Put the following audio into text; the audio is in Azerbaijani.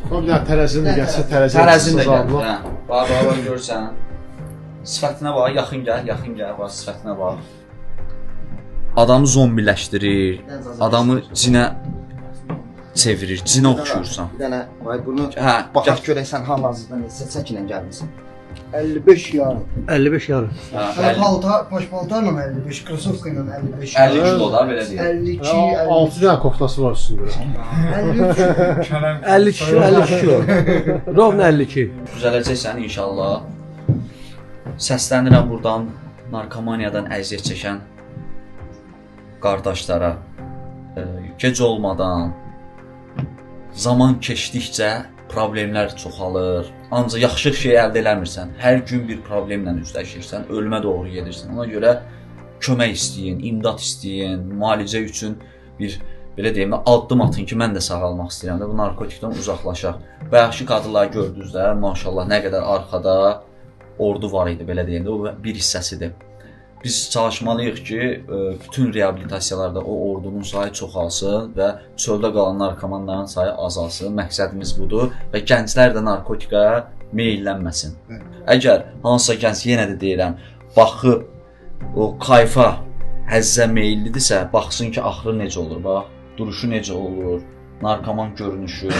Bir dənə tərəzini də gəlsin, tərəzi. Tərəzini də gətir, hə. Bax, bax, bax görürsən. Sifətinə bax, yaxın gəl, yaxın gəl, bax sifətinə bax. Adamı zombiləşdirir, adamı cinə çevirir, cinə oxşuyursan. Bir dənə vay bunu Hə, baxaq görək sən hal-hazırda neçə çəkinlə gəlmisən. 55 yarım. 55 yarım. Hə, Hələ 50, paltar, baş paltarla 55, krasovka ilə 55. 50 kilo da belə deyək. 52, 50, 6 dənə koftası var üstündə. 53. 52 52 kilo. Rovno 52. Düzələcəksən inşallah. Səslənirəm burdan narkomaniyadan əziyyət çəkən qardaşlara. Gec olmadan zaman keçdikcə problemlər çoxalır. Ancaq yaxşı şey əldə eləmirsən. Hər gün bir problemlə üzləşirsən, ölümə doğru gedirsən. Ona görə kömək istəyin, imdad istəyin, müalicə üçün bir belə deyim də addım atın ki, mən də sağalmaq istəyirəm də bu narkotikdən uzaqlaşaq. Bayaqki qadınları gördünüz də, maşallah nə qədər arxada ordu var idi belə deyim də, o bir hissəsidir. Biz çalışmalıyıq ki, bütün reabilitasiyalarda o ordunun sayı çoxalsın və çöldə qalan narkomanların sayı azalsın. Məqsədimiz budur və gənclər də narkotikaya meyllənməsin. Əgər hansısa gənc yenə də deyirəm, baxıb o kayfa, həzzə meyillidirsə, baxsın ki, axırı necə olur, bax, duruşu necə olur, narkoman görünüşü,